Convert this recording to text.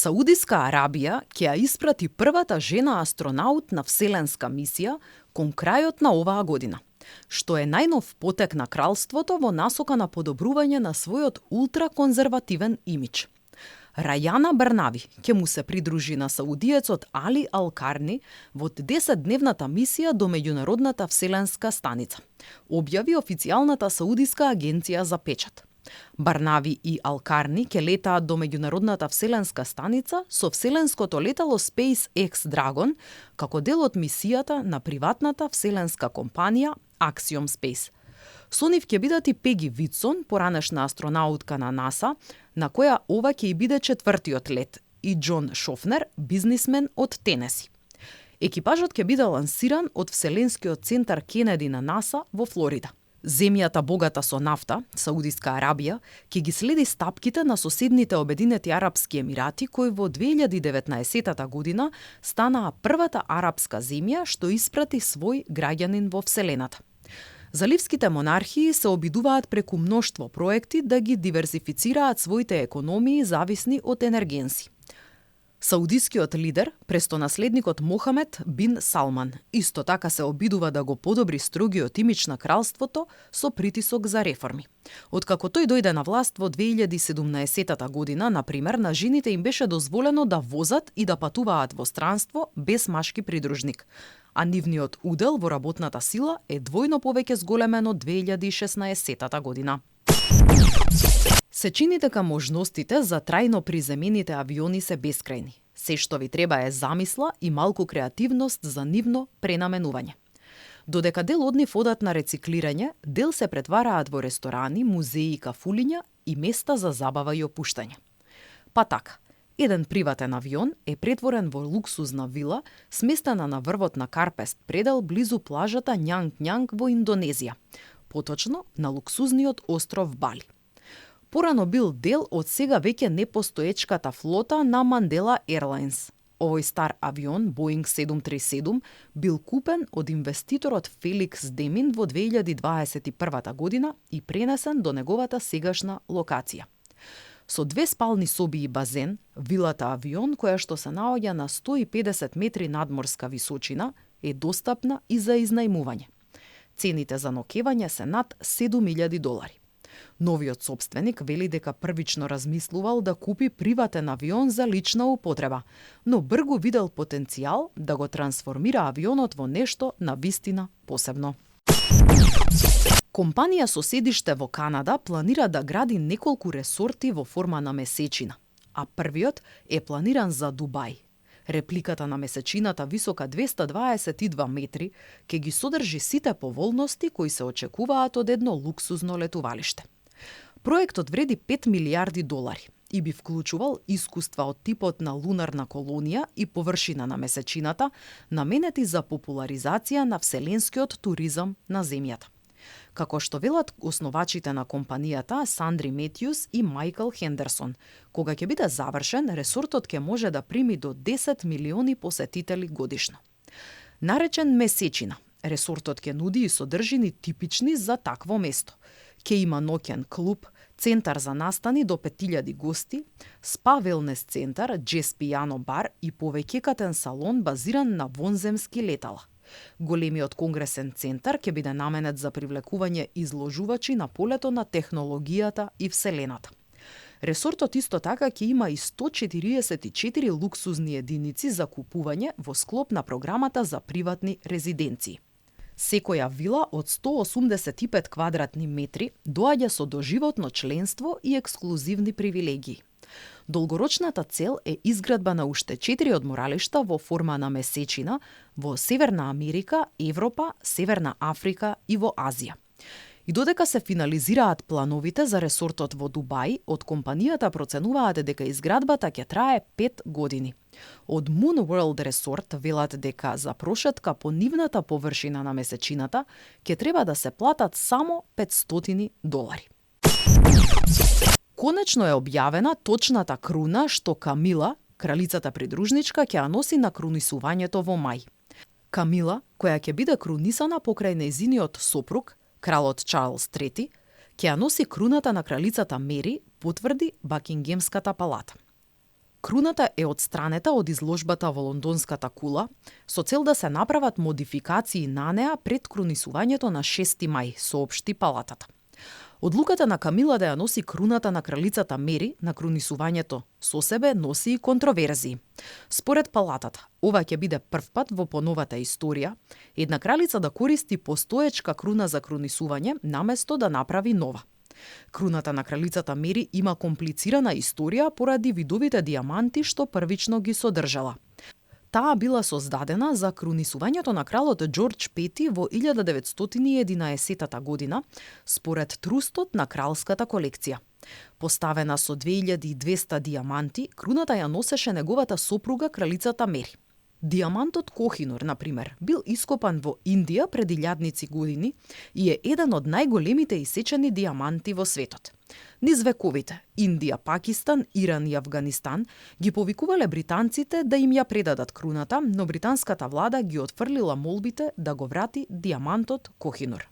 Саудиска Арабија ќе ја испрати првата жена астронаут на вселенска мисија кон крајот на оваа година, што е најнов потек на кралството во насока на подобрување на својот ултраконзервативен имидж. Рајана Барнави ќе му се придружи на саудиецот Али Ал-Карни во 10-дневната мисија до меѓународната вселенска станица, објави официјалната саудиска агенција за печат. Барнави и Ал-Карни ќе летаат до меѓународната вселенска станица со вселенското летало SpaceX Dragon како дел од мисијата на приватната вселенска компанија Axiom Space. Со нив ќе бидат и Пеги Витсон, поранешна астронаутка на НАСА, на која ова ќе и биде четвртиот лет, и Џон Шофнер, бизнисмен од Тенеси. Екипажот ќе биде лансиран од Вселенскиот центар Кенеди на НАСА во Флорида. Земјата богата со нафта, Саудиска Арабија, ќе ги следи стапките на соседните Обединети Арапски Емирати, кои во 2019 година станаа првата арапска земја што испрати свој граѓанин во Вселената. Заливските монархии се обидуваат преку мноштво проекти да ги диверсифицираат своите економии зависни од енергенси. Саудискиот лидер, престонаследникот Мохамед бин Салман, исто така се обидува да го подобри строгиот имидж на кралството со притисок за реформи. Откако тој дојде на власт во 2017 година, например, на жените им беше дозволено да возат и да патуваат во странство без машки придружник, а нивниот удел во работната сила е двојно повеќе зголемен од 2016 година. Се чини дека можностите за трајно приземените авиони се бескрајни. Се што ви треба е замисла и малку креативност за нивно пренаменување. Додека дел од нив одат на рециклирање, дел се претвараат во ресторани, музеи, кафулиња и места за забава и опуштање. Па така, еден приватен авион е претворен во луксузна вила, сместена на врвот на Карпест предел близу плажата Њанг во Индонезија, поточно на луксузниот остров Бали. Порано бил дел од сега веќе непостоечката флота на Mandela Airlines. Овој стар авион, Boeing 737, бил купен од инвеститорот Феликс Демин во 2021 година и пренесен до неговата сегашна локација. Со 2 спални соби и базен, вилата авион, која што се наоѓа на 150 метри надморска височина, е достапна и за изнајмување. Цените за ноќевање се над $7.000. Новиот собственик вели дека првично размислувал да купи приватен авион за лична употреба, но бргу видел потенцијал да го трансформира авионот во нешто на вистина посебно. Компанија со седиште во Канада планира да гради неколку ресорти во форма на месечина, а првиот е планиран за Дубај. Репликата на месечината висока 222 метри ќе ги содржи сите поволности кои се очекуваат од едно луксузно летувалиште. Проектот вреди $5 милиарди и би вклучувал искуства од типот на лунарна колонија и површина на месечината, наменети за популаризација на вселенскиот туризам на земјата. Како што велат основачите на компанијата Сандри Метјус и Майкл Хендерсон, кога ќе биде завршен, ресортот ќе може да прими до 10 милиони посетители годишно. Наречен Месечина, ресортот ќе нуди и содржини типични за такво место. Ќе има ноќен клуб, центар за настани до 5000 гости, спа велнес центар, джез пијано бар и повеќекатен салон базиран на вонземски летала. Големиот конгресен центар ќе биде наменет за привлекување изложувачи на полето на технологијата и вселената. Ресортот исто така ќе има и 144 луксузни единици за купување во склоп на програмата за приватни резиденции. Секоја вила од 185 квадратни метри доаѓа со доживотно членство и ексклузивни привилегии. Долгорочната цел е изградба на уште 4 одморалишта во форма на месечина во Северна Америка, Европа, Северна Африка и во Азија. И додека се финализираат плановите за ресортот во Дубај, од компанијата проценуваат дека изградбата ќе трае 5 години. Од Moon World Resort велат дека за прошетка по нивната површина на месечината ќе треба да се платат само $500. Конечно е објавена точната круна што Камила, кралицата придружничка, ќе ја носи на крунисувањето во мај. Камила, која ќе биде крунисана покрај нејзиниот сопруг, кралот Чарлс III, ќе ја носи круната на кралицата Мери, потврди Бакингемската палата. Круната е отстранета од изложбата во лондонската кула со цел да се направат модификации на неа пред крунисувањето на 6 мај, соопшти палатата. Одлуката на Камила да ја носи круната на кралицата Мери на крунисувањето со себе носи и контроверзии. Според палатата, ова ќе биде првпат во поновата историја една кралица да користи постоечка круна за крунисување наместо да направи нова. Круната на кралицата Мери има комплицирана историја поради видовите диаманти што првично ги содржала. Таа била создадена за крунисувањето на кралот Џорџ Пети во 1911 година, според трустот на кралската колекција. Поставена со 2200 диаманти, круната ја носеше неговата сопруга кралицата Мери. Диамантот Кохинур, например, бил ископан во Индија пред илјадници години и е еден од најголемите исечени диаманти во светот. Низ вековите, Индија, Пакистан, Иран и Авганистан ги повикувале британците да им ја предадат круната, но британската влада ги отфрлила молбите да го врати диамантот Кохинур.